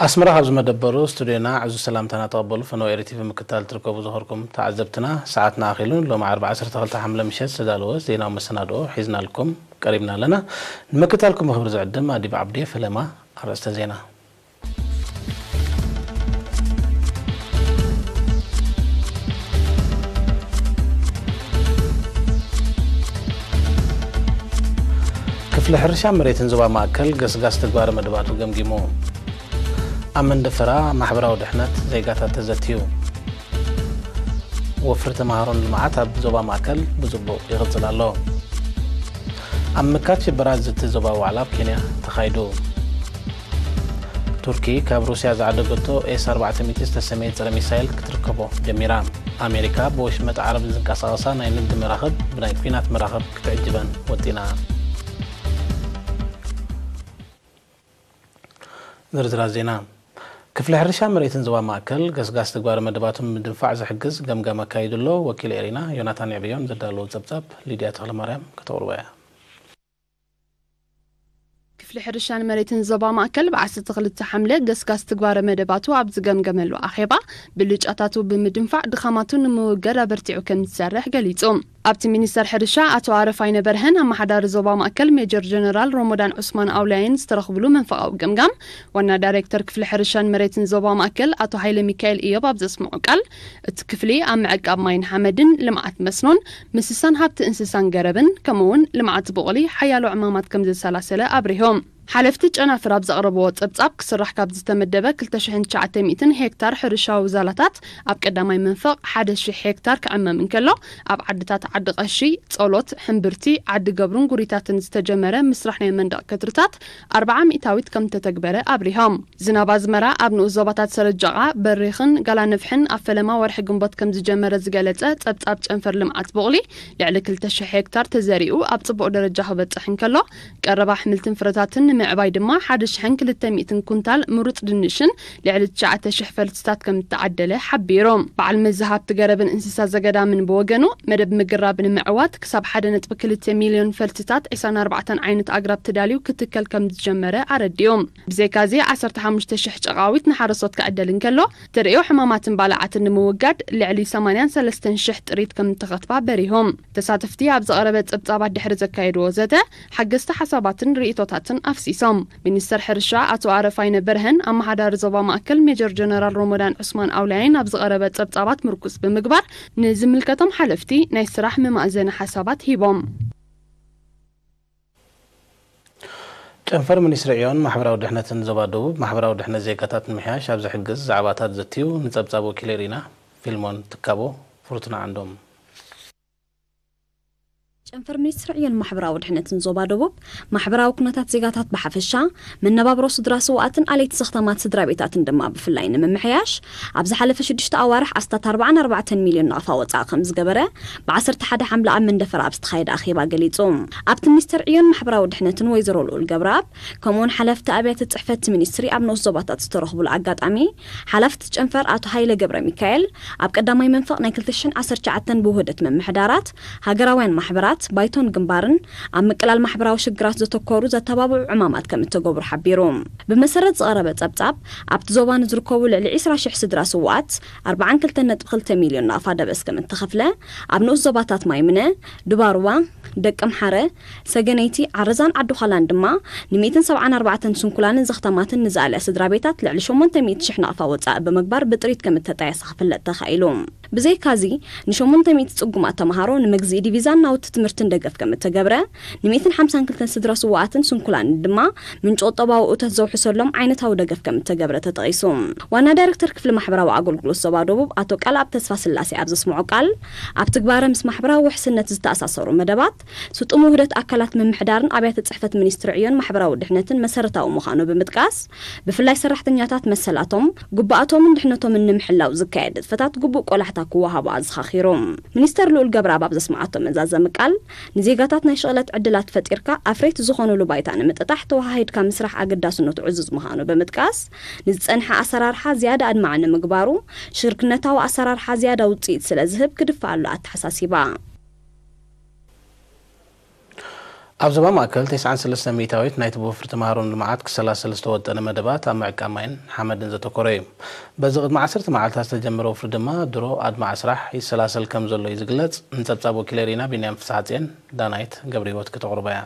ኣስመራ ካብ ዝመደበሩ ስቱድዮና ዕዙዝ ሰላምታና ተቐበሉ። ፈነወ ኤሪ ቲቪ ምክታል ትርከቡ ዝኸርኩም ተዓዘብትና፣ ሰዓትና ኣኺሉ። ሎሚ ዓርቢ ዓሰርተ ክልተ ሓምለ ምሸት ዝተዳለወ ዜናዊ መሰናድኦ ሒዝናልኩም ቀሪብና ኣለና። ንምክታልኩም ብኽብሪ ዝዕድም ኣዲብ ዓብዴ ፈለማ። ኣርእስተ ዜና። ክፍሊ ሕርሻ መሬትን ዞባ ማእከል ገስጋስ ተግባረ መደባቱ ገምጊሙ። ኣብ መንደፈራ ማሕበራዊ ድሕነት ዜጋታት ተዘትዩ። ወፍሪ ተምሃሮን ልምዓት ኣብ ዞባ ማእከል ብጽቡቕ ይቕጽል ኣሎ። ኣብ ምካት ሽበራ ዝዝቲ ዞባዊ ዋዕላ ኣብ ኬንያ ተኻይዱ። ቱርኪ ካብ ሩስያ ዝዓደገቶ ኤስ ኣርባዕተ ሚእቲ ዝተሰመየ ጸረ ሚሳይል ክትርከቦ ጀሚራ። ኣሜሪካ ብወሽመጥ ዓረብ ዝንቀሳቐሳ ናይ ንግዲ መራኽብ ብናይ ኲናት መራኽብ ክትዕጅበን ወጢና። ዝርዝራት ዜና። ክፍሊ ሕርሻ መሬትን ዞባ ማእከል ገስጋስ ተግባረ መደባቱ ንምድንፋዕ ዝሕግዝ ገምጋም ኣካይዱ ኣሎ። ወኪል ኤሪና ዮናታን የዕብዮም ዘዳለዎ ጸብጻብ ሊድያ ተኽለማርያም ከተቕርቦ እያ። ክፍሊ ሕርሻን መሬትን ዞባ ማእከል ብ ዓሰርተ ክልተ ሓምለ ገስጋስ ትግባረ መደባቱ ኣብ ዝገምገመሉ ኣኼባ፣ ብልጫታቱ ብምድንፋዕ ድኻማቱ ንምውጋድ ኣበርቲዑ ከም ዝሰርሕ ገሊጹ። ኣብቲ ሚኒስተር ሕርሻ ኣቶ ኣረፋይነ በርሀን ኣመሓዳሪ ዞባ ማእከል ሜጀር ጀነራል ሮሞዳን ዑስማን ኣውላይን ዝተረኽብሉ መንፈቓዊ ገምጋም፣ ዋና ዳይሬክተር ክፍሊ ሕርሻን መሬትን ዞባ ማእከል ኣቶ ሃይለ ሚካኤል እዮብ ኣብ ዘስምዖ ቃል፣ እቲ ክፍሊ ኣብ ምዕቃብ ማይን ሓመድን፣ ልምዓት መስኖን፣ ምስሳን ሃብቲ እንስሳን ገረብን፣ ከምኡ'ውን ልምዓት ቡቕሊ ሓያሎ ዕማማት ከም ዘሰላሰለ ኣብሪሆም። ሓለፍቲ ጨናፍር ኣብ ዘቕረብዎ ጸብጻብ፣ ክስራሕ ካብ ዝተመደበ ክልተ ሽሕን ትሽዓተ ሚእትን ሄክታር ሕርሻዊ ዛላታት፣ ኣብ ቀዳማይ መንፈቕ ሓደ ሽሕ ሄክታር ክዕመም እንከሎ፣ ኣብ ዓድታት ዓዲ ቀሺ፣ ጸሎት፣ ሕምብርቲ፣ ዓዲ ገብሩን ጉሪታትን ዝተጀመረ ምስራሕ ናይ መንደቕ ከትርታት ኣርብዓ ሚእታዊት ከም ተተግበረ ኣብሪሆም። ዝናብ ኣዝመራ ኣብ ንኡስ ዞባታት ሰረጃቓ፣ በሪኽን ጋላነፍሕን ኣብ ፈለማ ወርሒ ግንቦት ከም ዝጀመረ ዝገለጸ ጸብጻብ ጨንፈር ልምዓት ቡቕሊ፣ ልዕሊ ክልተ ሽሕ ሄክታር ተዘሪኡ ኣብ ጽቡቕ ደረጃ ክበጽሕ እንከሎ፣ ቀረብ ኣሕምልትን ፍረታትን ንምዕባይ ድማ ሓደ ሽሕን ክልተ ሚእትን ኩንታል ምሩጽ ድንሽን ልዕሊ ትሽዓተ ሽሕ ፈልስታት ከም እተዓደለ ሓቢሩ። በዓል መዚ ሃብቲ ገረብን እንስሳ ዘገዳምን ብወገኑ፣ መደብ ምግራብ ንምዕዋት ክሳብ ሓደ ነጥቢ ክልተ ሚልዮን ፈልስታት ዕስራን ኣርባዕተን ዓይነት ኣግራብ ተዳልዩ ክትከል ከም ዝጀመረ ኣረዲኡ። ብዘይካዚ፣ ዓሰርተ ሓሙሽተ ሽሕ ጨቓዊት ንሓረስቶት ክዕደል እንከሎ፣ ተርእዮ ሕማማትን ባልዓትን ንምውጋድ ልዕሊ ሰማንያን ሰለስተን ሽሕ ጥሪት ከም እተኸትባ በሪሆም። ተሳተፍቲ ኣብ ዝቐረበ ጸብጻባት ድሕሪ ዘካየድዎ ዘተ፣ ሓገዝቲ ሓሳባትን ርእይቶታትን ኣፍሲሶም። ሚኒስተር ሕርሻ ኣቶ ኣረፋይነ በርሀን ኣመሓዳሪ ዞባ ማእከል ሜጀር ጀነራል ሮሞዳን ዑስማን ኣውላይን ኣብ ዝቐረበ ጸብጻባት ምርኩስ ብምግባር፣ ንዝምልከቶም ሓለፍቲ ናይ ስራሕ መማእዘኒ ሓሳባት ሂቦም። ጨንፈር ሚኒስትሪ ዕዮን ማሕበራዊ ድሕነትን ዞባ ደቡብ፣ ማሕበራዊ ድሕነት ዜጋታት ንምሕያሽ ኣብ ዝሕግዝ ዛዕባታት ዘትዩ። ንጸብጻብ ወኪል ኤሪና ፊልሞን ትካቦ፣ ፍሩትና ዓንዶም። ጨንፈር ሚኒስትሪ ዕዮን ማሕበራዊ ድሕነትን ዞባ ደቡብ፣ ማሕበራዊ ኩነታት ዜጋታት ብሓፈሻ፣ መነባብሮ ስድራ ስውኣትን ኣለይቲ ዘኽተማት ስድራ ቤታትን ድማ ብፍላይ ንምምሕያሽ፣ ኣብ ዝሓለፈ ሽዱሽተ ኣዋርሕ ኣስታት ኣርባዓን ኣርባዕተን ሚልዮን ናቕፋ ወጻኢ ከም ዝገበረ፣ ብ ዓሰርተ ሓደ ሓምለ ኣብ መንደፈራ ኣብ ዝተኻየደ ኣኼባ ገሊጹ። ኣብቲ ሚኒስተር ዕዮን ማሕበራዊ ድሕነትን ወይዘሮ ልኡል ገብረኣብ፣ ከምኡውን ሓለፍቲ ኣብያተ ጽሕፈት ሚኒስትሪ ኣብ ንኡስ ዞባታት ዝተረኽቡሉ ኣጋጣሚ፣ ሓላፍቲ ጨንፈር ኣቶ ሃይለ ገብረ ሚካኤል፣ ኣብ ቀዳማይ መንፈቕ ናይ ክልተ ሽሕን ዓሰርተ ትሽዓተን ብውህደት ምምሕዳራት፣ ሃገራውያን ማሕበራት፣ ባይቶን ግንባርን ኣብ ምቅላል ማሕበራዊ ሽግራት ዘተኮሩ ዘተባብዑ ዕማማት ከም እተገብሩ ሓቢሩ። ብመሰረት ዝቐረበ ጸብጻብ፣ ኣብቲ ዞባ ንዝርከቡ ልዕሊ ዕስራ ሽሕ ስድራ ስውኣት፣ ኣርባዓን ክልተን ነጥቢ ክልተ ሚልዮን ናቕፋ ደበስ ከም እተኸፍለ፣ ኣብ ንኡስ ዞባታት ማይምነ፣ ዱባርዋ፣ ደቀምሓረ፣ ሰገነይቲ፣ ዓረዛን ዓዲ ዃላን ድማ፣ ንሚእትን ሰብዓን ኣርባዕተን ስንኩላንን ዘኽተማትን ንዝኣልያ ስድራ ቤታት ልዕሊ ሸሞንተ ሚእቲ ሽሕ ናቕፋ ወጻኢ ብምግባር ብጥሪት ከም እተጣየሳ ክፍለጥ ተኻኢሉ። ብዘይካዚ፣ ንሸሞንተ ሚእቲ ጽጉማት ተምሃሮ ንምግዚኢ ዲቪዛን ናውቲ ትምህርትን ደገፍ ከም እተገብረ፣ ንሚእትን ሓምሳን ክልተን ስድራ ስውኣትን ስንኩላንን ድማ ምንጪ ቁጠባዊ እቶት ዘውሕሰሎም ዓይነታዊ ደገፍ ከም እተገብረ ተጠቒሱ። ዋና ዳይሬክተር ክፍሊ ማሕበራዊ ኣገልግሎት ዞባ ደቡብ ኣቶ ቃልኣብ ተስፋ ስላሴ ኣብ ዘስምዖ ቃል፣ ኣብ ትግባረ ምስ ማሕበራዊ ውሕስነት ዝተኣሳሰሩ መደባት፣ ስጡም ውህደት ኣካላት ምምሕዳርን ኣብያተ ጽሕፈት ሚኒስትሪ ዕዮን ማሕበራዊ ድሕነትን መሰረታዊ ምዃኑ ብምጥቃስ፣ ብፍላይ ሰራሕተኛታት መሰላቶም፣ ግቡኣቶምን ድሕነቶምን ንምሕላው ዝካየድ ንጥፈታት ግቡእ ቆላሕታ ክወሃቦ ኣዘኻኺሩ። ሚኒስተር ልኡል ገብረኣብ ኣብ ዘስምዓቶ መዛዘሚ ቃል፣ ንዜጋታት ናይ ሽቕለት ዕድላት ፈጢርካ ኣፍረይቲ ዝኾኑሉ ባይታ ንምጥጣሕ ተወሃሂድካ ምስራሕ ኣገዳስነቱ ዕዙዝ ምዃኑ ብምጥቃስ፣ ንዝጸንሐ ኣሰራርሓ ዝያዳ ኣድማዒ ንምግባሩ፣ ሽርክነታዊ ኣሰራርሓ ዝያዳ ውጽኢት ስለ ዝህብ ክድፋኣሉ ኣተሓሳሲባ። ኣብ ዞባ ማእከል፣ ተስዓን ሰለስተን ሚእታዊት ናይቲ ብወፍሪ ተምሃሮን ልምዓት ክሰላሰል ዝተወጠነ መደባት ኣብ ምዕቃብ ማይን ሓመድን ዘተኮረ እዩ። በዚ ቅድሚ ዓሰርተ መዓልታት ዝተጀመረ ወፍሪ ድማ ድሮ ኣድማዒ ስራሕ ይሰላሰል ከም ዘሎ እዩ ዝግለጽ። ንጸብጻብ ወኪለ ሪና ቢንያም ፍስሓጽዮን ዳናይት ገብረህይወት ክተቕርቦ እያ።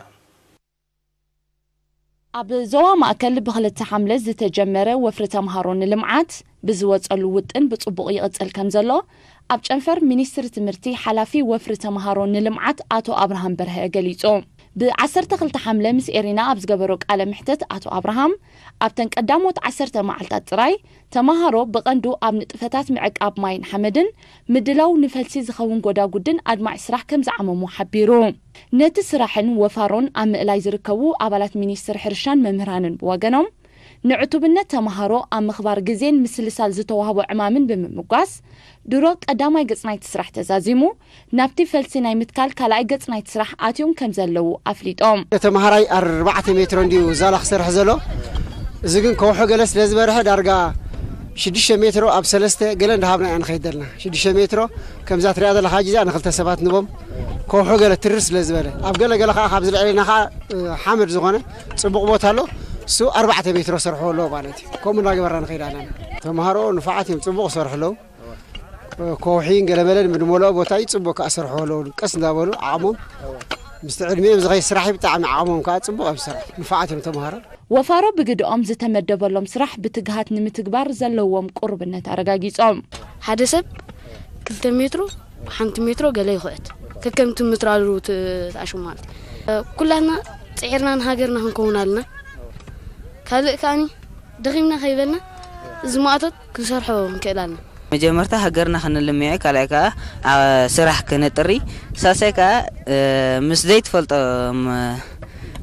ኣብ ዞባ ማእከል ብክልተ ሓምለ ዝተጀመረ ወፍሪ ተምሃሮ ንልምዓት ብዝወጸሉ ውጥን ብጽቡቕ ይቕጽል ከም ዘሎ ኣብ ጨንፈር ሚኒስትሪ ትምህርቲ ሓላፊ ወፍሪ ተምሃሮ ንልምዓት ኣቶ ኣብርሃም በርሀ ገሊጹ። ብ ዓሰርተ ክልተ ሓምለ ምስ ኤሪና ኣብ ዝገበሮ ቃለ ምሕተት ኣቶ ኣብርሃም ኣብተን ቀዳሞት ዓሰርተ መዓልታት ጥራይ ተምሃሮ ብቐንዱ ኣብ ንጥፈታት ምዕቃብ ማይን ሓመድን ምድላው ንፈልሲ ዝኸውን ጎዳጉድን ኣድማዒ ስራሕ ከም ዝዓመሙ ሓቢሩ። ነቲ ስራሕን ወፋሮን ኣብ ምእላይ ዝርከቡ ኣባላት ሚኒስትሪ ሕርሻን መምህራንን ብወገኖም፣ ንዕቱብነት ተምሃሮ ኣብ ምኽባር ግዜን ምስልሳል ዝተዋህቦ ዕማምን ብምምጓስ፣ ድሮ ቀዳማይ ገጽ ናይቲ ስራሕ ተዛዚሙ፣ ናብቲ ፈልሲ ናይ ምትካል ካልኣይ ገጽ ናይቲ ስራሕ ኣትዮም ከም ዘለዉ ኣፍሊጦም። ተምሃራይ ኣርባዕተ ሜትሮ እንድዩ ዛላ ክሰርሕ ዘሎ። እዚ ግን ከውሒ ገለ ስለ ዝበርሐ ዳርጋ ሽዱሽተ ሜትሮ ኣብ ሰለስተ ገለ እንዳሃብና ኢና ንኸይድ ዘለና። ሽዱሽተ ሜትሮ ከምዛ ትሪኣ ዘለኻ ጊዜ ንክልተ ሰባት ንቦም ከውሒ ገለ ትርር ስለ ዝበለ፣ ኣብ ገለ ገለ ከዓ ካብ ዝልዕልና ከዓ፣ እ፣ ሓመድ ዝኾነ ጽቡቕ ቦታ ኣሎ። እሱ ኣርባዕተ ሜትሮ ሰርሖ ኣለዎ ማለት እዩ። ከምኡ እናገበርና ንኸይድ ኣለና። ተምሃሮ ንፉዓት እዮም፣ ጽቡቕ ይሰርሑ ኣለዉ። እ፣ ከውሒን ገለመለን ብድመልኦ ቦታ እዩ፣ ጽቡቕ ከዓ ሰርሖ ኣለዉ። ቀስ እንዳበሉ ዓቕሞም ምስቲ ዕድሚኦም ዝኸይድ ስራሕ እዩ፣ ብጣዕሚ ዓቕሞም ከዓ ጽቡቕ እዮም ዝሰርሑ። ንፉዓት እዮም ተምሃሮ። ወፋሮ ብግድኦም ዝተመደበሎም ስራሕ ብትግሃት ንምትግባር ዘለዎም ቁርብነት ኣረጋጊጾም። ሓደ ሰብ ክልተ ሜትሮ፣ ሓንቲ ሜትሮ ገለ ይኹዕት፣ ከከምቲ ምትራሉ ት-፣ ትኣሽሙ ማለት እዩ። ኩላትና ጽዒርና ንሃገርና ክንከውን ኣለና። ካልእ ከኣኒ ደኺምና ከይበልና እዚ ማእቶት ክንሰርሖ ክንክእል ኣለና። መጀመርታ ሃገርና ክንልምዕ፣ ካልኣይ ከኣ፣ ኣ፣ ስራሕ ክንጥሪ፣ ሳልሳይ ከኣ፣ እ፣ ምስ ዘይትፈልጦ፣ ም-፣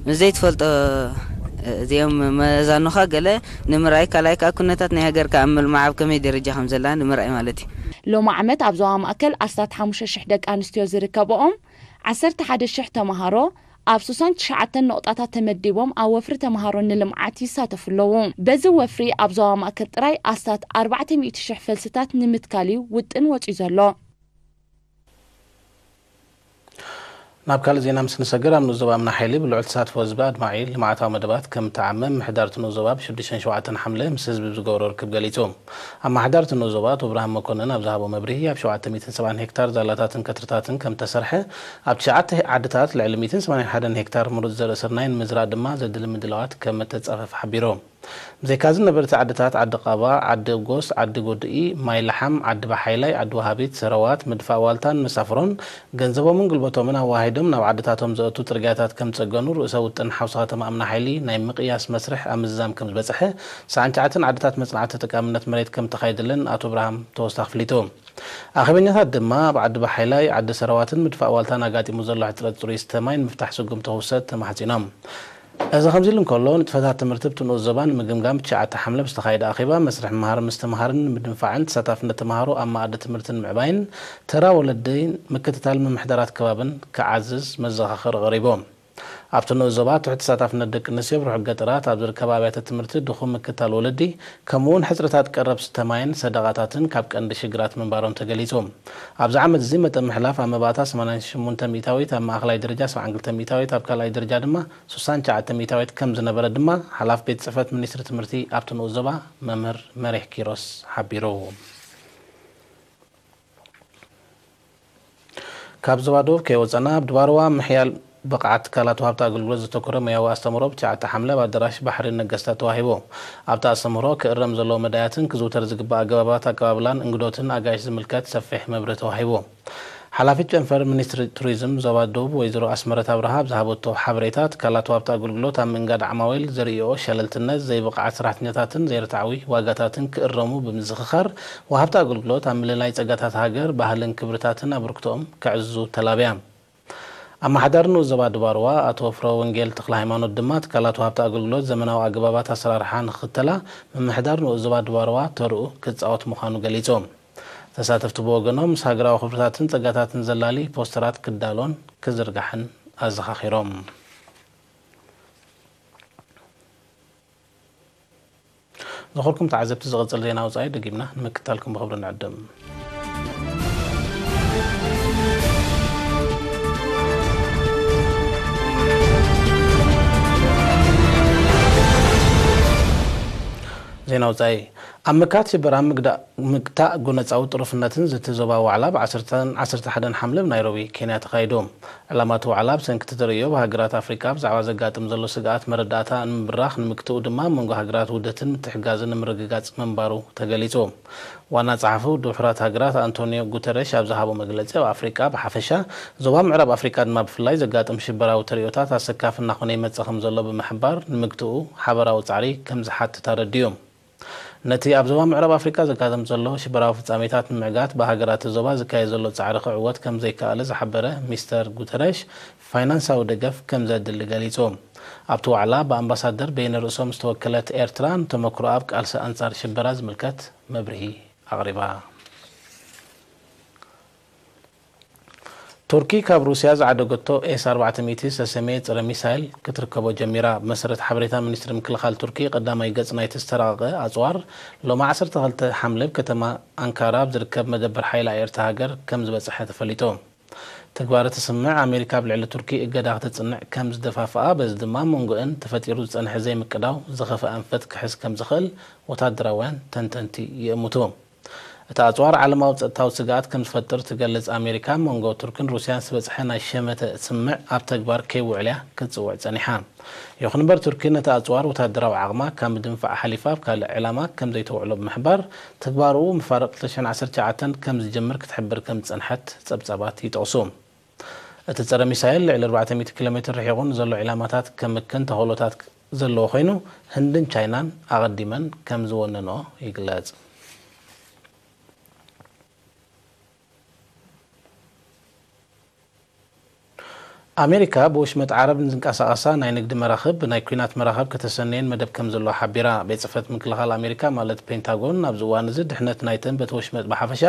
ምስ ዘይትፈልጦ፣ እ፣ እዚኦም መዛኑኻ ገለ ንምርኣይ፣ ካልኣይ ከኣ ኩነታት ናይ ሃገርካ ኣብ ምልማዕ ኣብ ከመይ ደረጃ ከም ዘላ ንምርኣይ ማለት እዩ። ሎሚ ዓመት ኣብ ዞባ ማእከል ኣስታት ሓሙሽተ ሽሕ ደቂ ኣንስትዮ ዝርከብኦም ዓሰርተ ሓደ ሽሕ ተምሃሮ ኣብ ሱሳን ትሽዓተን ነቑጣታት ተመዲቦም ኣብ ወፍሪ ተምሃሮ ንልምዓት ይሳተፉ ኣለዉ። በዚ ወፍሪ ኣብ ዞባ ማእከል ጥራይ ኣስታት ኣርባዕተ ሚእቲ ሽሕ ፈልስታት ንምትካል እዩ ውጥን ወጺኡ ዘሎ። ናብ ካልእ ዜና ምስ ንሰግር፣ ኣብ ንኡስ ዞባ እምኒ ሓይሊ ብልዑል ተሳትፎ ህዝቢ ኣድማዒ ልምዓታዊ መደባት ከም እተዓመ ምምሕዳር እቲ ንኡስ ዞባ ብሽዱሽተን ሸውዓተን ሓምለ ምስ ህዝቢ ብዝገበሮ ርክብ ገሊጹ። ኣመሓዳሪ እቲ ንኡስ ዞባ ኣቶ ብርሃን መኮንን ኣብ ዝሃቦ መብርሂ፣ ኣብ ሸውዓተ ሚእትን ሰብዓን ሄክታር ዛላታትን ከትርታትን ከም እተሰርሐ፣ ኣብ ትሽዓተ ዓድታት ልዕሊ ሚእትን ሰማንያን ሓደን ሄክታር ምሩጽ ዘርኢ ስርናይ ንምዝራእ ድማ ዘድሊ ምድላዋት ከም እተጻፈፈ ሓቢሩ። ብዘይካዚ፣ ነበርቲ ዓድታት ዓዲ ቃባ፣ ዓዲ እጎስ፣ ዓዲ ጎድኢ፣ ማይ ለሓም፣ ዓዲ ባሓይላይ፣ ዓዲ ወሃቢት፣ ሰረዋት፣ ምድፋእ ዋልታን መሳፍሮን ገንዘቦምን ጉልበቶምን ኣዋሃሂዶም ናብ ዓድታቶም ዘእቱ ጽርግያታት ከም ዝጸገኑ ርእሰ ውጥን ሓውሲ ከተማ እምኒ ሓይሊ ናይ ምቕያስ መስርሕ ኣብ ምዝዛም ከም ዝበጽሐ፣ ሰዓን ትሽዓተን ዓድታት መጽናዕቲ ተጠቃምነት መሬት ከም ተኻይደለን ኣቶ ብርሃም ተወሳኺ ኣፍሊጡ። ኣኼበኛታት ድማ ኣብ ዓዲ ባሓይላይ፣ ዓዲ ሰረዋትን ምድፋእ ዋልታን ኣጋጢሙ ዘሎ ሕጽረት ጽሩይ ዝስተ ማይ ንምፍታሕ ስጉምቲ ክውሰድ ተማሕጺኖም። እዚ ከምዚ ኢሉ እንከሎ፣ ንጥፈታት ትምህርቲ ኣብቲ ንኡስ ዞባ ንምግምጋም ትሽዓተ ሓምለ ብዝተኻየደ ኣኼባ፣ መስርሕ ምምሃር ምስትምሃርን ንምድንፋዕን ተሳታፍነት ተምሃሮ ኣብ መኣዲ ትምህርቲ ንምዕባይን ተራ ወለዲ ምክትታል ምምሕዳራት ከባብን ክዓዝዝ መዘኻኸሪ ቀሪቡ። ኣብቲ ንኡስ ዞባ ትሑት ተሳታፍነት ደቂ ኣንስትዮ ኣብ ርሑቕ ገጠራት ኣብ ዝርከባ ኣብያተ ትምህርቲ ድኹም ምክትታል ወለዲ፣ ከምኡ እውን ሕጽረታት ቀረብ ዝስተ ማይን ሰደቓታትን ካብ ቀንዲ ሽግራት ምንባሮም ተገሊጹ። ኣብዚ ዓመት እዚ መጠን ምሕላፍ ኣብ መባእታ ሰማንያን ሸሞንተ ሚእታዊት፣ ኣብ ማእኸላይ ደረጃ ሰብዓን ክልተ ሚእታዊት፣ ኣብ ካልኣይ ደረጃ ድማ ስሳን ትሽዓተ ሚእታዊት ከም ዝነበረ ድማ ሓላፊ ቤት ጽሕፈት ሚኒስትሪ ትምህርቲ ኣብቲ ንኡስ ዞባ መምህር መሪሕ ኪሮስ ሓቢሩ። ካብ ዞባ ደቡብ ከይወጸና፣ ኣብ ድባርዋ ምሕያል ብቕዓት ትካላት ወሃብቲ ኣገልግሎት ዘተኮረ ሞያዊ ኣስተምህሮ ብ ትሽዓተ ሓምለ ኣብ ኣዳራሽ ባሕሪ ነገስታት ተዋሂቡ። ኣብቲ ኣስተምህሮ ክእረም ዘለዎ መዳያትን ክዝውተር ዝግባእ ኣገባባት ኣቀባብላን እንግዶትን ኣጋይሽ ዝምልከት ሰፊሕ መብርሂ ተዋሂቡ። ሓላፊት ጨንፈር ሚኒስትሪ ቱሪዝም ዞባ ደቡብ ወይዘሮ ኣስመረት ኣብርሃ ኣብ ዝሃበቶ ሓበሬታ፣ ትካላት ወሃብቲ ኣገልግሎት ኣብ ምእንጋድ ዓማዊል ዘርእይኦ ሸለልትነት፣ ዘይብቕዓት ሰራሕተኛታትን ዘይርትዓዊ ዋጋታትን ክእረሙ ብምዝኽኻር፣ ወሃብቲ ኣገልግሎት ኣብ ምልላይ ጸጋታት ሃገር፣ ባህልን ክብርታትን ኣበርክቶኦም ከዕዝዙ ተላብያ። ኣመሓዳሪ ንኡስ ዞባ ድባርዋ ኣቶ ፍረ ወንጌል ተክለ ሃይማኖት ድማ፣ ትካላት ወሃብቲ ኣገልግሎት ዘመናዊ ኣገባባት ኣሰራርሓ ንክኽተላ ምምሕዳር ንኡስ ዞባ ድባርዋ ተርኡ ክጻወት ምዃኑ ገሊጹ። ተሳተፍቲ ብወገኖም፣ ምስ ሃገራዊ ክብርታትን ጸጋታትን ዘላሊ ፖስተራት ክዳሎን ክዝርጋሕን ኣዘኻኺሮም። ዝኸበርኩም ተዓዘብቲ፣ ዝቕጽል ዜና ወጻኢ ደጊምና ንምክትታልኩም ብኽብሪ ንዕድም። ዜና ወጻኢ። ኣብ ምክታት ሽበራን ምግዳ-፣ ምግታእ ጎነጻዊ ጥሩፍነትን ዝቲ ዞባ ዋዕላ ብ ዓሰርተ ሓደን ሓምለ ኣብ ናይሮቢ ኬንያ ተኻይዱ። ዕላማ እቲ ዋዕላ ብሰንኪ እቲ ተርእዮ ብሃገራት ኣፍሪቃ ብዛዕባ ዘጋጥም ዘሎ ስግኣት መረዳእታ ንምብራኽ ንምግትኡ ድማ መንጎ ሃገራት ውህደትን ምትሕጋዝን ንምርግጋጽ ምንባሩ ተገሊጹ። ዋና ጸሓፊ ውድብ ሕቡራት ሃገራት ኣንቶኒዮ ጉተረሽ ኣብ ዝሃቦ መግለጺ ኣብ ኣፍሪቃ ብሓፈሻ ዞባ ምዕራብ ኣፍሪቃ ድማ ብፍላይ ዘጋጥም ሽበራዊ ተርእዮታት ኣሰካፊ እናኾነ ይመጽእ ከም ዘሎ ብምሕባር ንምግትኡ ሓበራዊ ጻዕሪ ከም ዝሓትት ኣረዲኡ። ነቲ ኣብ ዞባ ምዕራብ ኣፍሪቃ ዘጋጥም ዘሎ ሽበራዊ ፍጻሜታት ንምዕጋት ብሃገራት ዞባ ዝካየድ ዘሎ ጻዕሪ ክዕወት ከም ዘይከኣለ ዝሓበረ ሚስተር ጉተረሽ ፋይናንሳዊ ደገፍ ከም ዘድሊ ገሊጹ። ኣብቲ ዋዕላ ብኣምባሳደር በይነ ርእሶም ዝተወከለት ኤርትራ ንተመክሮኣ ኣብ ቃልሲ ኣንጻር ሽበራ ዝምልከት መብርሂ ኣቕሪባ። ቱርኪ ካብ ሩስያ ዝዓደገቶ ኤስ ኣርባዕተ ሚእቲ ዝተሰመየ ጸረ ሚሳይል ክትርከቦ ጀሚራ። ብመሰረት ሓበሬታ ሚኒስትሪ ምክልኻል ቱርኪ፣ ቀዳማይ ገጽ ናይቲ ዝተራቐቐ ኣጽዋር ሎሚ ዓሰርተ ክልተ ሓምለ ኣብ ከተማ ኣንካራ ኣብ ዝርከብ መደበር ሓይሊ ኣየር እታ ሃገር ከም ዝበጽሐ ተፈሊጡ። ተግባር እቲ ስምምዕ ኣሜሪካ ኣብ ልዕሊ ቱርኪ እገዳ ክተጽንዕ ከም ዝደፋፍኣ፣ በዚ ድማ መንጎአን ተፈጢሩ ዝጸንሐ ዘይምቅዳው ዝኸፍአ ኣንፈት ክሕዝ ከም ዝኽእል ወታደራውያን ተንተንቲ ይእምቱ። እቲ ኣጽዋር ዓለማዊ ጸጥታዊ ስግኣት ከም ዝፈጥር ትገልጽ ኣሜሪካ፣ መንጎ ቱርክን ሩስያን ዝበጽሐ ናይ ሸመተ ስምምዕ ኣብ ተግባር ከይውዕል እያ ክትጽውዕ ጸኒሓ። ይኹን እምበር፣ ቱርኪ ነቲ ኣጽዋር ወታደራዊ ዓቕማ ካብ ምድንፋዕ ሓሊፋ ኣብ ካልእ ዕላማ ከም ዘይተውዕሎ ብምሕባር፣ ተግባርኡ ምፋርቕ ክልተ ሽሕን ዓሰርተ ትሽዓተን ከም ዝጅምር ክትሕብር ከም ዝጸንሐት ጸብጻባት ይጠቕሱ። እቲ ጸረ ሚሳይል ልዕሊ ኣርባዕተ ሚእቲ ኪሎ ሜትር ርሒቑ ንዘሎ ዒላማታት ከምክን ተኽእሎታት ዘለዎ ኮይኑ፣ ህንድን ቻይናን ኣቐዲመን ከም ዝወነንኦ ይግለጽ። ኣሜሪካ ብወሽመጥ ዓረብ ንዝንቀሳቐሳ ናይ ንግዲ መራኽብ ብናይ ኲናት መራኽብ ከተሰነየን መደብ ከም ዘለዋ ሓቢራ። ቤት ጽሕፈት ምክልኻል ኣሜሪካ ማለት ፔንታጎን ኣብዚ እዋን እዚ ድሕነት ናይተን በቲ ወሽመጥ ብሓፈሻ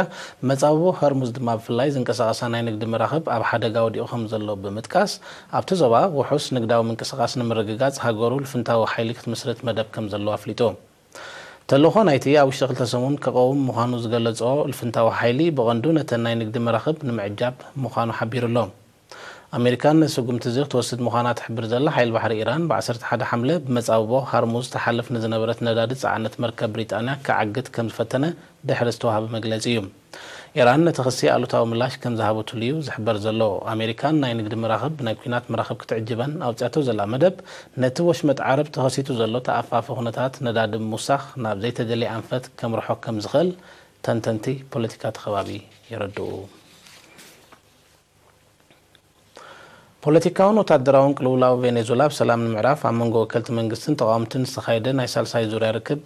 መጻብቦ ሆርሙዝ ድማ ብፍላይ ዝንቀሳቐሳ ናይ ንግዲ መራኽብ ኣብ ሓደጋ ወዲቑ ከም ዘሎ ብምጥቃስ፣ ኣብቲ ዞባ ውሑስ ንግዳዊ ምንቅስቓስ ንምርግጋጽ ሃገሩ ልፍንታዊ ሓይሊ ክትምስርት መደብ ከም ዘለዋ ኣፍሊጡ። ተልእኾ ናይቲ ኣብ ውሽጢ ክልተ ሰሙን ክቐውም ምዃኑ ዝገለጾ ልፍንታዊ ሓይሊ ብቐንዱ ነተን ናይ ንግዲ መራኽብ ንምዕጃብ ምዃኑ ሓቢሩ ኣሎ። ኣሜሪካ ነዚ ስጉምቲ እዚ ክትወስድ ምዃና ትሕብር ዘላ ሓይል ባሕሪ ኢራን ብ ዓሰርተ ሓደ ሓምለ ብመጻብቦ ሃርሙዝ ትሓልፍ ንዝነበረት ነዳዲ ጸዓነት መርከብ ብሪጣንያ ክዓግት ከም ዝፈተነ ድሕሪ ዝተዋህበ መግለጺ እዩ። ኢራን ነቲ ክሲ ኣሉታዊ ምላሽ ከም ዝሃበትሉ እዩ ዝሕበር ዘሎ። ኣሜሪካን ናይ ንግዲ መራኽብ ብናይ ኲናት መራኽብ ክትዕጅበን ኣውጺኣቶ ዘላ መደብ፣ ነቲ ወሽመጥ ዓረብ ተኸሲቱ ዘሎ ተኣፋፊ ኩነታት ነዳዲ ምውሳኽ ናብ ዘይተደልየ ኣንፈት ከምርሖ ከም ዝኽእል ተንተንቲ ፖለቲካ እቲ ከባቢ የረድኡ። ፖለቲካውን ወታደራውን ቅልውላው ቬኔዙላ ብሰላም ንምዕራፍ ኣብ መንጎ ወከልቲ መንግስትን ተቓወምትን ዝተኻየደ ናይ ሳልሳይ ዙርያ ርክብ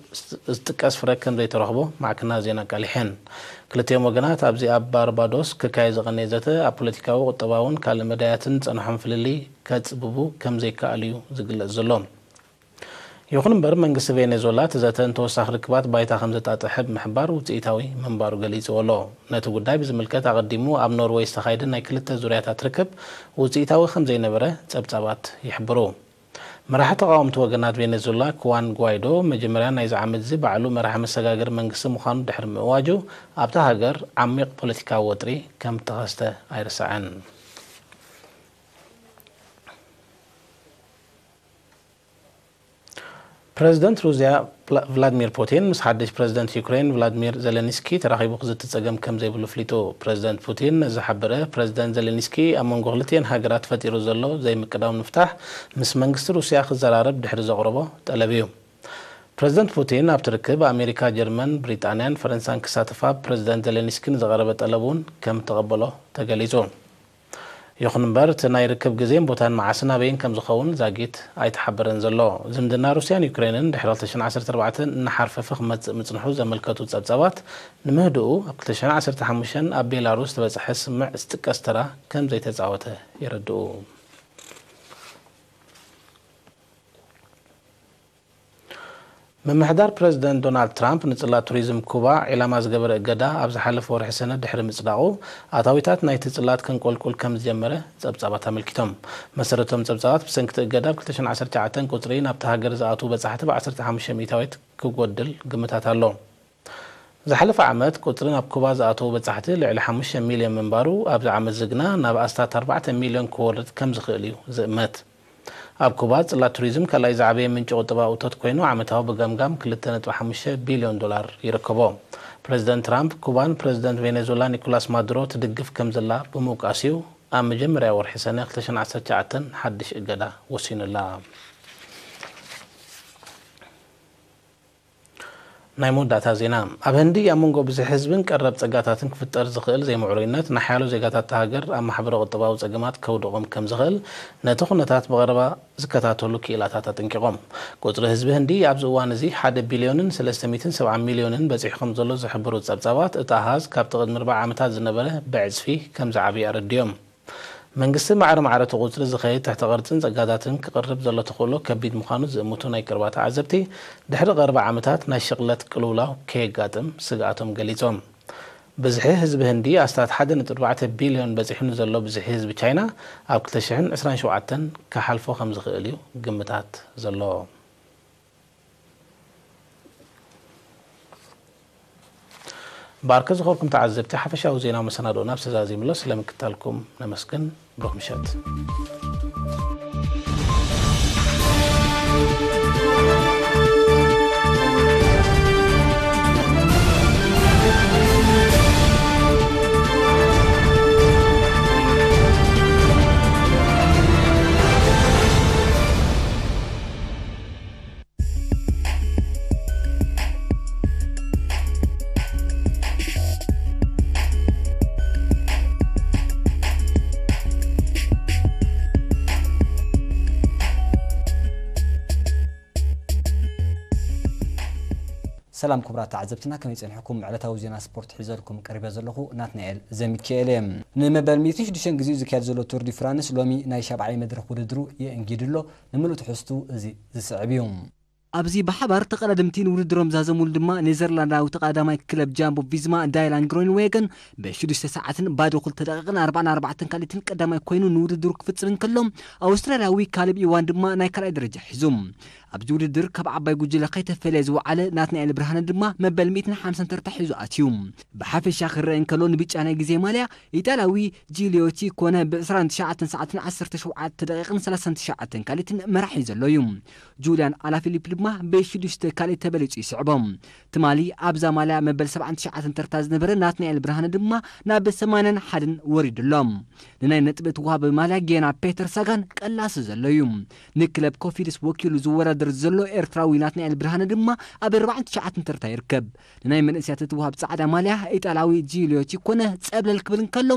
ዝጥቀስ ፍረ ከም ዘይተረኽቦ ማዕከናት ዜና ኣቃሊሐን። ክልቲኦም ወገናት ኣብዚ ኣብ ባርባዶስ ክካየድ ዝቐነየ ዘተ ኣብ ፖለቲካዊ፣ ቁጠባውን ካልእ መዳያትን ዝጸንሖም ፍልልይ ከጽብቡ ከም ዘይከኣል እዩ ዝግለጽ ዘሎ። ይኹን እምበር መንግስቲ ቬኔዙዌላ እቲ ዘተ ንተወሳኺ ርክባት ባይታ ከም ዘጣጥሐ ብምሕባር ውጽኢታዊ ምንባሩ ገሊጽዎ ኣሎ። ነቲ ጉዳይ ብዝምልከት ኣቐዲሙ ኣብ ኖርወይ ዝተኻየደ ናይ ክልተ ዙርያታት ርክብ ውጽኢታዊ ከም ዘይነበረ ጸብጻባት ይሕብሩ። መራሒ ተቓወምቲ ወገናት ቬኔዙዌላ ክዋን ጓይዶ መጀመርያ ናይዚ ዓመት እዚ ባዕሉ መራሒ መሰጋገሪ መንግስቲ ምዃኑ ድሕሪ ምእዋጁ ኣብታ ሃገር ዓሚቕ ፖለቲካዊ ወጥሪ ከም እተኸስተ ኣይርሳዕን። ፕረዚደንት ሩስያ ቭላ-፣ ቭላድሚር ፑቲን ምስ ሓድሽ ፕረዚደንት ዩክሬን ቭላድሚር ዜሌንስኪ ተራኺቡ ክዝቲ ጸገም ከም ዘይብሉ ኣፍሊጡ። ፕረዚደንት ፑቲን ነዚ ዝሓበረ፣ ፕረዚደንት ዜሌንስኪ ኣብ መንጎ ክልቲኤን ሃገራት ፈጢሩ ዘሎ ዘይምቅዳው ንምፍታሕ ምስ መንግስቲ ሩስያ ክዘራረብ ድሕሪ ዘቕረቦ ጠለብ እዩ። ፕረዚደንት ፑቲን ኣብቲ ርክብ ኣሜሪካ፣ ጀርመን፣ ብሪጣንያን ፈረንሳን ክሳተፋ ፕረዚደንት ዜሌንስኪ ንዘቕረበ ጠለብ እውን ከም እተቐበሎ ተገሊጹ። ይኹን እምበር፣ እቲ ናይ ርክብ ግዜን ቦታን መዓስን ኣበይን ከም ዝኸውን ዛጊት ኣይተሓበረን ዘሎ። ዝምድና ሩስያን ዩክሬንን ድሕሪ ክልተ ሽሕን ዓሰርተ ኣርባዕተን እናሓርፈፈ ክመጽእ ምጽንሑ ዘመልከቱ ጸብጻባት፣ ንምህድኡ ኣብ ክልተ ሽሕን ዓሰርተ ሓሙሽተን ኣብ ቤላሩስ ዝበጽሐ ስምምዕ ዝጥቀስ ተራ ከም ዘይተጻወተ የረድኡ። ምምሕዳር ፕረዚደንት ዶናልድ ትራምፕ ንጽላት ቱሪዝም ኩባ ዒላማ ዝገበረ እገዳ ኣብ ዝሓለፈ ወርሒ ሰነ ድሕሪ ምጽዳቑ፣ ኣታዊታት ናይቲ ጽላት ከንቆልቁል ከም ዝጀመረ ጸብጻባት ኣመልኪቶም። መሰረቶም ጸብጻባት፣ ብሰንኪ እቲ እገዳ ኣብ ክልተ ሽሕን ዓሰርተ ትሽዓተን ቁጽሪ ናብታ ሃገር ዝኣትዉ በጻሕቲ ብ ዓሰርተ ሓሙሽተ ሚእታዊት ክጎድል ግምታት ኣሎ። ዝሓለፈ ዓመት ቁጽሪ ናብ ኩባ ዝኣተዉ በጻሕቲ ልዕሊ ሓሙሽተ ሚልዮን ምንባሩ፣ ኣብዚ ዓመት እዚ ግና ናብ ኣስታት ኣርባዕተ ሚልዮን ክወርድ ከም ዝኽእል እዩ ዝእመት። ኣብ ኩባ ጽላት ቱሪዝም ካልኣይ ዝዓበየ ምንጪ ቁጠባዊ እቶት ኮይኑ፣ ዓመታዊ ብገምጋም ክልተ ነጥቢ ሓሙሽተ ቢልዮን ዶላር ይርከቦ። ፕረዚደንት ትራምፕ፣ ኩባን ፕረዚደንት ቬኔዙዌላ ኒኮላስ ማዱሮ ትድግፍ ከም ዘላ ብምውቃስ እዩ ኣብ መጀመርያ ወርሒ ሰነ ክልተ ሽሕን ዓሰርተ ትሽዓተን ሓድሽ እገዳ ወሲኑላ። ናይ መወዳእታ ዜና። ኣብ ህንዲ ኣብ መንጎ ብዝሒ ህዝብን ቀረብ ጸጋታትን ክፍጠር ዝኽእል ዘይምዕሩይነት፣ ንሓያሎ ዜጋታት እታ ሃገር ኣብ ማሕበረ-ቁጠባዊ ጸገማት ከውድቖም ከም ዝኽእል፣ ነቲ ኩነታት ብቐረባ ዝከታተሉ ክኢላታት ኣጠንቂቖም። ቁጽሪ ህዝቢ ህንዲ ኣብዚ እዋን እዚ ሓደ ቢልዮንን ሰለስተ ሚእትን ሰብዓ ሚልዮንን በጺሑ ከም ዘሎ ዝሕብሩ ጸብጻባት፣ እቲ ኣሃዝ ካብቲ ቅድሚ ኣርብዓ ዓመታት ዝነበረ ብዕጽፊ ከም ዝዓብየ ኣረዲኦም። መንግስቲ ማዕረ ማዕረ እቲ ቁጽሪ ዝኸይድ ትሕተ ቅርጽን ጸጋታትን ክቕርብ ዘሎ ተኽእሎ ከቢድ ምዃኑ ዝእምቱ ናይ ቀረባ ተዓዘብቲ፣ ድሕሪ ቀረባ ዓመታት ናይ ሽቕለት ቅልውላው ከየጋጥም ስግኣቶም ገሊጾም። ብዝሒ ህዝቢ ህንዲ ኣስታት ሓደ ነጥቢ ኣርባዕተ ቢልዮን በጺሑ ንዘሎ ብዝሒ ህዝቢ ቻይና፣ ኣብ ክልተ ሽሕን ዕስራን ሸውዓተን ክሓልፎ ከም ዝኽእል እዩ ግምታት ዘሎ። ባርከ ዝኾርኩም ተዓዘብቲ፣ ሓፈሻዊ ዜናዊ መሰናዶና ተዛዚሙ ኣሎ። ስለ ምክታልኩም ነመስግን። ብሩኽ ምሸት። ሰላም ክቡራት ተዓዘብትና፣ ከመይ ጸኒሕኩም? ዕለታዊ ዜና ስፖርት ሒዘልኩም ቀሪበ ዘለኹ ናትናኤል ዘሚካኤል እየ። ንመበል ሚእትን ሽዱሽተን ግዜኡ ዝካየድ ዘሎ ቱር ዲ ፍራንስ ሎሚ ናይ ሻብዓይ መድረኽ ውድድሩ የእንጊዱ ኣሎ። ንምሉእ ትሕዝቱ እዚ ዝስዕብ እዩ። ኣብዚ ብሓባር ተቐዳደምቲ ንውድድሮም ዛዘምሉ ድማ ኔዘርላንዳዊ ተቐዳዳማይ ክለብ ጃምቦ ቪዝማ ዳይላን ግሮንዌገን ብሽዱሽተ ሰዓትን ባዶ ክልተ ደቂቕን ኣርባዓን ኣርባዕተን ካልኢትን ቀዳማይ ኮይኑ ንውድድሩ ክፍጽም እንከሎ፣ ኣውስትራልያዊ ካልብ ኢዋን ድማ ናይ ካልኣይ ደረጃ ሒዙ። ኣብዚ ውድድር ካብ ዓባይ ጉጅለ ከይተፈለየ ዝወዓለ ናትናኤል ብርሃነ ድማ መበል ሚእትን ሓምሳን ተርታ ሒዙ ኣትዩ። ብሓፈሻ ክረአ እንከሎ ንብጫ ናይ ግዜ ማልያ ኢጣልያዊ ጂልዮ ቺኮነ ብ ዕስራን ትሽዓተን ሰዓትን ዓሰርተ ሸውዓተ ደቂቕን ሰላሳን ትሽዓተን ካልኢትን መራሒ ዘሎ እዩ። ጁልያን ኣላፊሊፕ ድማ ብሽዱሽተ ካልኢት ተበሊጹ ይስዕቦ። ትማሊ ኣብዛ ማልያ መበል ሰብዓን ትሽዓተን ተርታ ዝነበረ ናትናኤል ብርሃነ ድማ ናብ ሰማንያን ሓደን ወሪዱ ኣሎ። ንናይ ነጥቢ እትወሃብ ማልያ ጌና ፔተር ሳጋን ቀላሲ ዘሎ እዩ። ንክለብ ኮፊድስ ወኪሉ ዝወዳደር ዘሎ ኤርትራዊ ናትናኤል ብርሃነ ድማ ኣብ ኣርባዓን ትሽዓተን ተርታ ይርከብ። ንናይ መንእሰያት እትወሃብ ጻዕዳ ማልያ ኢጣልያዊ ጂልዮ ቺኮነ ጸብለል ክብል እንከሎ፣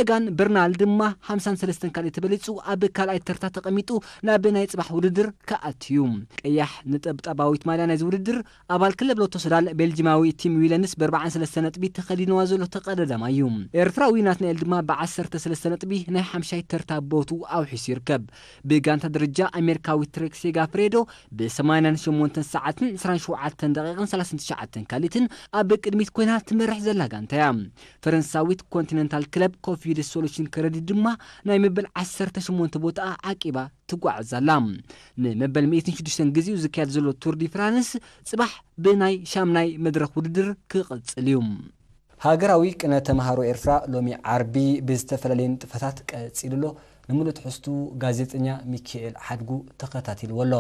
ኤጋን በርናል ድማ ሓምሳን ሰለስተን ካልኢት ተበሊጹ ኣብ ካልኣይ ተርታ ተቐሚጡ ናብ ናይ ጽባሕ ውድድር ክኣቱ እዩ። ቀያሕ ነጠብጣባዊት ማልያ ናይዚ ውድድር ኣባል ክለብ ሎቶ ሱዳን ቤልጂማዊ ቲም ዊለንስ ብ ኣርባዓን ሰለስተን ነጥቢ ተኸዲንዋ ዘሎ ተቐዳዳማይ እዩ። ኤርትራዊ ናትናኤል ድማ ብ ዓሰርተ ሰለስተ ነጥቢ ናይ ሓምሻይ ተርታ ቦቱ ኣውሒሱ ይርከብ። ብጋንታ ደረጃ ኣሜሪካዊ ትሬክ ሴጋፍሬዶ ብ ሰማንያን ሸሞንተን ሰዓትን ዕስራን ሸውዓተን ደቂቕን ሰላሳን ትሽዓተን ካልኢትን ኣብ ቅድሚት ኮይና ትመርሕ ዘላ ጋንታ እያ። ፈረንሳዊት ኮንቲነንታል ክለብ ኮፊድ ሶሉሽን ክረዲት ድማ ናይ መበል ዓሰርተ ሸሞንተ ቦታኣ ዓቂባ ትጓዓዝ ኣላ። ንመበል ሚእትን ሽዱሽተን ግዜኡ ዝካየድ ዘሎ ቱር ዲ ፍራንስ ጽባሕ ብናይ ሻምናይ መድረኽ ውድድር ክቕጽል እዩ። ሃገራዊ ቅነ ተምሃሮ ኤርትራ ሎሚ ዓርቢ ብዝተፈላለየ ንጥፈታት ቀጺሉ ኣሎ። ንምሉእ ትሕዝቱ ጋዜጠኛ ሚካኤል ሓድጉ ተኸታቲልዎ ኣሎ።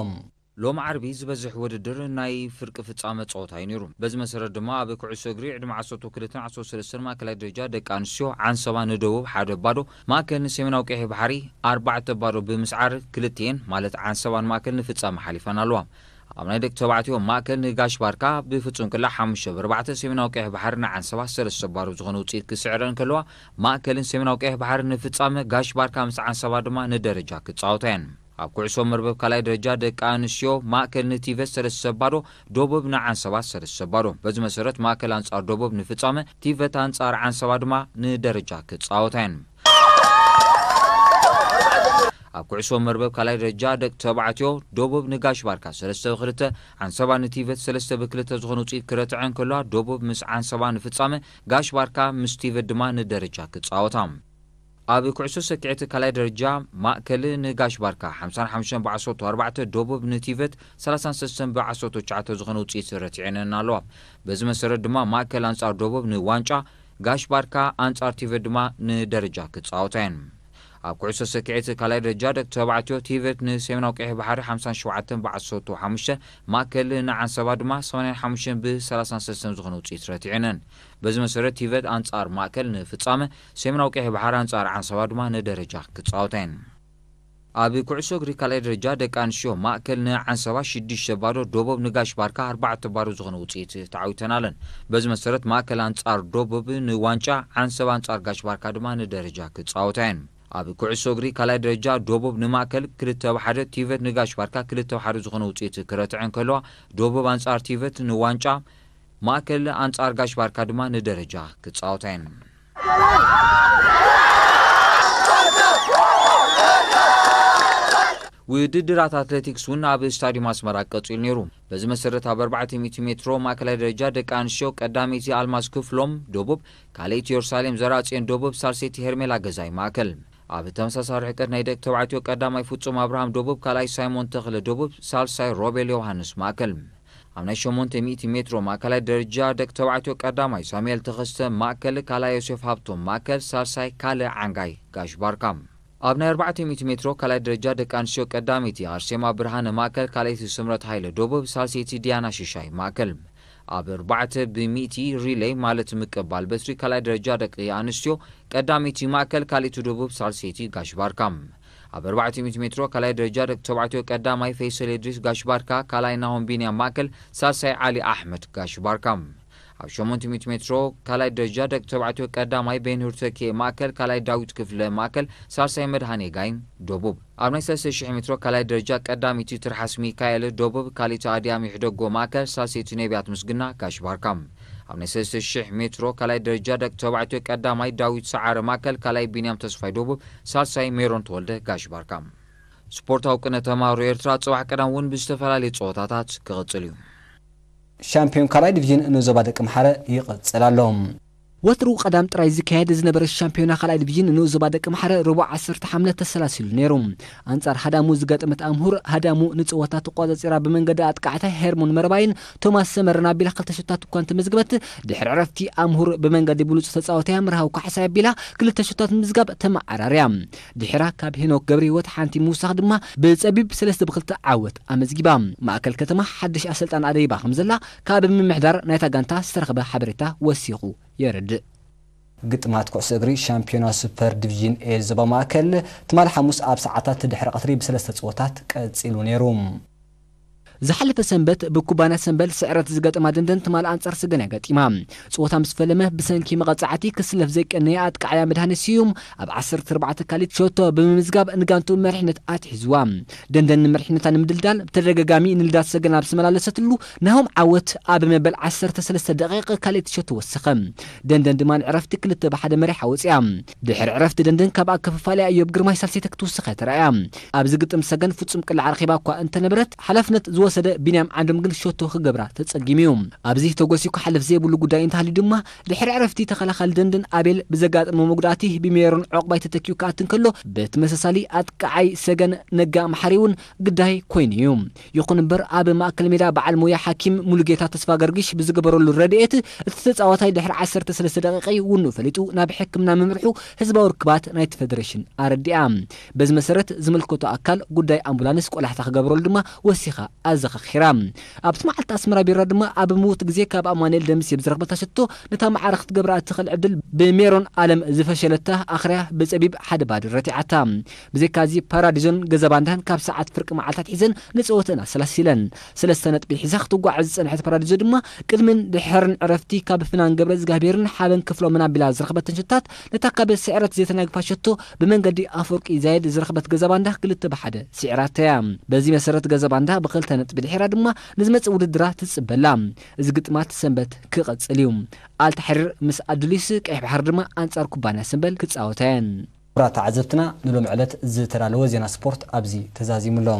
ሎሚ ዓርቢ ዝበዝሕ ውድድር ናይ ፍርቂ ፍጻመ ጸወታ እዩ ነይሩ። በዚ መሰረት ድማ ኣብ ኩዕሶ እግሪ ዕድመ ዓሰርተ ክልተን ዓሰርተ ሰለስተን ማእከላይ ደረጃ ደቂ ኣንስትዮ ዓንሰባ ንደቡብ ሓደ ባዶ፣ ማእከል ንሰሜናዊ ቀይሕ ባሕሪ ኣርባዕተ ባዶ ብምስዓር ክልቲኤን ማለት ዓንሰባን ማእከል ንፍጻመ ሓሊፈን ኣለዋ። ኣብ ናይ ደቂ ተባዕትዮ ማእከል ንጋሽ ባርካ ብፍጹም ቅላዕ ሓሙሽተ ብ ኣርባዕተ፣ ሰሜናዊ ቀይሕ ባሕሪ ንዓንሰባ ሰለስተ ባዶ ዝኾነ ውጽኢት ክስዕረን ከለዋ፣ ማእከልን ሰሜናዊ ቀይሕ ባሕሪ ንፍጻመ፣ ጋሽ ባርካ ምስ ዓንሰባ ድማ ንደረጃ ክጻወታ እየን። ኣብ ኩዕሶ መርበብ ካልኣይ ደረጃ ደቂ ኣንስትዮ ማእከል ንቲቨት ሰለስተ ባዶ፣ ደቡብ ንዓንሰባ ሰለስተ ባዶ። በዚ መሰረት ማእከል ኣንጻር ደቡብ ንፍጻመ፣ ቲቨት ኣንጻር ዓንሰባ ድማ ንደረጃ ክጻወታ እየን። ኣብ ኩዕሶ መርበብ ካልኣይ ደረጃ ደቂ ተባዕትዮ ደቡብ ንጋሽ ባርካ ሰለስተ ብ ክልተ፣ ዓንሰባ ንቲቨት ሰለስተ ብ ክልተ ዝኾነ ውጽኢት ክረትዐ እንከለዋ፣ ደቡብ ምስ ዓንሰባ ንፍጻመ፣ ጋሽ ባርካ ምስ ቲቨት ድማ ንደረጃ ክጻወታ። ኣብ ኩዕሶ ሰኪዔት ካልኣይ ደረጃ ማእከል ንጋሽ ባርካ ሓምሳን ሓሙሽተን ብ ዓሰርተ ኣርባዕተ፣ ደቡብ ንቲቨት ሰላሳን ሰለስተን ብ ዓሰርተ ትሽዓተ ዝኾነ ውጽኢት ረቲዐን ኣለዋ። በዚ መሰረት ድማ ማእከል ኣንጻር ደቡብ ንዋንጫ፣ ጋሽ ባርካ ኣንጻር ቲቨት ድማ ንደረጃ ክጻወታ እየን። ኣብ ኩዕሶ ሰኪዔት ካልኣይ ደረጃ ደቂ ተባዕትዮ ቲቨት ንሰሜናዊ ቀይሕ ባሕሪ ሓምሳን ሸውዓተን ብዓሰርተ ሓሙሽተ፣ ማእከል ንዓንሰባ ድማ ሰማንያን ሓሙሽተን ብ ሰላሳን ሰለስተን ዝኾነ ውፅኢት ረቲዐነን። በዚ መሰረት ቲቨት ኣንጻር ማእከል ንፍጻመ፣ ሰሜናዊ ቀይሕ ባሕሪ ኣንጻር ዓንሰባ ድማ ንደረጃ ክጻወታ እየን። ኣብ ኩዕሶ እግሪ ካልኣይ ደረጃ ደቂ ኣንስትዮ ማእከል ንዓንሰባ ሽዱሽተ ባዶ፣ ደቡብ ንጋሽ ባርካ ኣርባዕተ ባዶ ዝኾነ ውፅኢት ተዓዊተናለን። በዚ መሰረት ማእከል ኣንጻር ደቡብ ንዋንጫ፣ ዓንሰባ ኣንጻር ጋሽ ባርካ ድማ ንደረጃ ክጻወታ እየን። ኣብ ኩዕሶ እግሪ ካልኣይ ደረጃ ደቡብ ንማእከል ክልተ ብ ሓደ፣ ቲቨት ንጋሽ ባርካ ክልተ ብ ሓደ ዝኾነ ውፅኢት ክረትዐን ከለዋ፣ ደቡብ ኣንጻር ቲቨት ንዋንጫ፣ ማእከል ኣንጻር ጋሽ ባርካ ድማ ንደረጃ ክጻወታ እየን። ውድድራት ኣትሌቲክስ እውን ኣብ ስታዲየም ኣስመራ ቀጺሉ ነይሩ። በዚ መሰረት ኣብ ኣርባዕተ ሚእቲ ሜትሮ ማእከላይ ደረጃ ደቂ ኣንስትዮ ቀዳመይቲ ኣልማዝ ክፍሎም ደቡብ፣ ካልኣይቲ ኢየሩሳሌም ዘርኣጽዮን ደቡብ፣ ሳልሰይቲ ሄርሜላ ገዛይ ማእከል። ኣብ ተመሳሳሊ ርሕቀት ናይ ደቂ ተባዕትዮ ቀዳማይ ፍጹም ኣብርሃም ደቡብ፣ ካልኣይ ሳይሞን ተኽለ ደቡብ፣ ሳልሳይ ሮቤል ዮሃንስ ማእከል። ኣብ ናይ ሸሞንተ ሚእቲ ሜትሮ ማእከላይ ደረጃ ደቂ ተባዕትዮ ቀዳማይ ሳሙኤል ተኸስተ ማእከል፣ ካልኣይ ዮሴፍ ሃብቶም ማእከል፣ ሳልሳይ ካልእ ዓንጋይ ጋሽ ባርካ። ኣብ ናይ ኣርባዕተ ሚእቲ ሜትሮ ካልኣይ ደረጃ ደቂ ኣንስትዮ ቀዳመይቲ ኣርሴማ ብርሃነ ማእከል፣ ካልኣይቲ ስምረት ሃይለ ደቡብ፣ ሳልሰይቲ ዲያና ሽሻይ ማእከል። ኣብ ኣርባዕተ ብሚእቲ ሪሌይ ማለት ምቅባል በትሪ ካልኣይ ደረጃ ደቂ ኣንስትዮ ቀዳመይቲ ማእከል፣ ካልኣይቲ ደቡብ፣ ሳልሰይቲ ጋሽ ባርካ። ኣብ ኣርባዕተ ሚእቲ ሜትሮ ካልኣይ ደረጃ ደቂ ተባዕትዮ ቀዳማይ ፈይሰል እድሪስ ጋሽ ባርካ፣ ካልኣይ ናሆም ቢንያም ማእከል፣ ሳልሳይ ዓሊ ኣሕመድ ጋሽ ባርካ። ኣብ ሸሞንተ ሚእቲ ሜትሮ ካልኣይ ደረጃ ደቂ ተባዕትዮ ቀዳማይ ቤንሁር ተኪኤ ማእከል፣ ካልኣይ ዳዊት ክፍለ ማእከል፣ ሳልሳይ መድሃኔ ጋይን ደቡብ። ኣብ ናይ ሰለስተ ሽሕ ሜትሮ ካልኣይ ደረጃ ቀዳመይቲ ትርሓስ ሚካኤል ደቡብ፣ ካልኣይቲ ኣድያም ይሕደጎ ማእከል፣ ሳልሰይቲ ነቢያት ምስግና ጋሽ ባርካ። ኣብ ናይ ሰለስተ ሽሕ ሜትሮ ካልኣይ ደረጃ ደቂ ተባዕትዮ ቀዳማይ ዳዊት ሰዓረ ማእከል፣ ካልኣይ ቢንያም ተስፋይ ደቡብ፣ ሳልሳይ ሜሮን ተወልደ ጋሽ ባርካ። ስፖርታዊ ቅነ ተማሃሮ ኤርትራ ጽባሕ ቀዳም እውን ብዝተፈላለየ ጸወታታት ክቕጽል እዩ። ሻምፒዮን ካልኣይ ዲቪዥን ንዞባ ደቂ ኣምሓረ ይቕጽል ኣሎ። ወትሩ ቀዳም ጥራይ ዝካየድ ዝነበረ ሻምፒዮና ካልኣይ ዲቪዥን ንኡስ ዞባ ደቂ ኣምሓረ ረቡዕ ዓሰርተ ሓምለ ተሰላሲሉ ነይሩ። ኣንጻር ሃዳሙ ዝገጠመት ኣምሁር፣ ሃዳሙ ንጸወታ ተቋጻጺራ ብመንገዲ ኣጥቃዕታ ሄርሞን መረባይን ቶማስ ሰመረን ኣቢላ ክልተ ሸቶታት እኳ እንተመዝገበት፣ ድሕሪ ዕረፍቲ ኣምሁር ብመንገዲ ብሉጽ ተጻዋታይ ምርሃው ካሕሳይ ኣቢላ ክልተ ሸቶታት ምምዝጋብ ተመዓራርያ። ድሕራ ካብ ሄኖክ ገብረህይወት ሓንቲ ምውሳኽ ድማ ብጸቢብ ሰለስተ ብ ክልተ ዓወት ኣመዝጊባ። ማእከል ከተማ ሓድሽ ኣሰልጣን ኣደይባ ከም ዘላ ካብ ምምሕዳር ናይታ ጋንታ ዝተረኽበ ሓበሬታ ወሲኹ የረድእ። ግጥማት ኩዕሶ እግሪ ሻምፒዮና ሱፐር ዲቪዥን ኤ ዞባ ማእከል ትማሊ ሓሙስ ኣብ ሰዓታት ድሕሪ ቀትሪ ብሰለስተ ጸወታት ቀጺሉ ነይሩ። ዝሓለፈ ሰንበት ብኩባንያ ሰንበል ስዕረት ዝገጠማ ደንደን ትማሊ ኣንጻር ሰገን እያ ገጢማ። ጸወታ ምስ ፈለመ ብሰንኪ መቐጻዕቲ ክስለፍ ዘይቀነየ ኣጥቃዓያ መድሃኒ ስዩም ኣብ ዓሰርተ ኣርባዕተ ካሊት ሸቶ ብምምዝጋብ ንጋንቱ መሪሕነት ኣትሒዝዋ። ደንደን ንመሪሕነታ ንምድልዳል ብተደጋጋሚ ንልዳት ሰገን ኣብ ዝተመላለሰትሉ ናሆም ዓወት ኣብ መበል ዓሰርተ ሰለስተ ደቂቕ ካልኣይቲ ሸቶ ወሰኸ። ደንደን ድማ ንዕረፍቲ ክልተ ብ ሓደ መሪሓ ወጺኣ። ድሕሪ ዕረፍቲ ደንደን ካብ ኣከፋፋሊ ኣዮብ ግርማይ ሳልሰይቲ ክትውስኽ እያ ተራእያ። ኣብዚ ግጥም ሰገን ፍጹም ቅላዕ ረኺባ እኳ እንተነበረት፣ ሓላፍነት ዝወሰደ ቢንያም ዓንዶም ግን ሸቶ ክገብራ ተጸጊሙ እዩ። ኣብዚ ተጎሲዩ ክሓልፍ ዘይብሉ ጉዳይ እንተሃልዩ ድማ፣ ድሕሪ ዕረፍቲ ተኸላኻሊ ደንደን ኣቤል ብዘጋጠሞ መጉዳእቲ ብሜሮን ዑቕባይ ተተኪኡ ክኣቲ እንከሎ፣ ብተመሳሳሊ ኣጥቃዓይ ሰገን ነጋ መሓሪ እውን ግዳይ ኮይኑ እዩ። ይኹን እምበር፣ ኣብ ማእከል ሜዳ በዓል ሞያ ሓኪም ሙሉጌታ ተስፋ ገርግሽ ብዝገበረሉ ረድኤት፣ እቲ ተጻዋታይ ድሕሪ ዓሰርተ ሰለስተ ደቂቕ ውንኡ ፈሊጡ ናብ ሕክምና ምምርሑ ህዝባዊ ርክባት ናይቲ ፌደሬሽን ኣረዲኣ። በዚ መሰረት፣ ዝምልከቶ ኣካል ጉዳይ ኣምቡላንስ ቆላሕታ ክገብረሉ ድማ ወሲኻ ኣዘኻኺራ። ኣብቲ መዓልቲ ኣስመራ ቢራ ድማ ኣብ ምዉት ግዜ ካብ ኣማኑኤል ደምሴ ብዝረኽበታ ሸቶ ነታ ማዕረ ክትገብራ እትኽእል ዕድል ብሜሮን ኣለም ዝፈሸለታ ኣኽርያ ብጸቢብ ሓደ ባዶ ረቲዓታ። ብዘይካዚ ፓራዲዞን ገዛባንዳን ካብ ሰዓት ፍርቂ መዓልታት ሒዘን ንጸወተን ኣሰላሲለን። ሰለስተ ነጥቢ ሒዛ ክትጓዓዝ ዝጸንሐት ፓራዲዞ ድማ ቅድምን ድሕርን ዕረፍቲ ካብ ፍናን ገብረ እግዚኣብሔርን ሓበን ክፍሎምን ኣቢላ ዝረኽበተን ሸቶታት ነታ ካብ ስዕረት ዘይተናግፋ ሸቶ ብመንገዲ ኣፈወርቂ ዛይድ ዝረኽበት ገዛባንዳ ክልተ ብ ሓደ ስዒራታ'ያ። በዚ መሰረት ገዛባንዳ ብክልተ ነጥቢ ድሒራ ድማ ንዝመጽእ ውድድራ ትጽበላ። እዚ ግጥማት ሰንበት ክቐጽል እዩ። ኣልታሕሪር ምስ ኣዱሊስ፣ ቀይሕ ባሕሪ ድማ ኣንጻር ኩባንያ ሰንበል ክጻወታ እየን። ክቡራት ተዓዘብትና፣ ንሎሚ ዕለት ዝተዳለወ ዜና ስፖርት ኣብዚ ተዛዚሙ ኣሎ።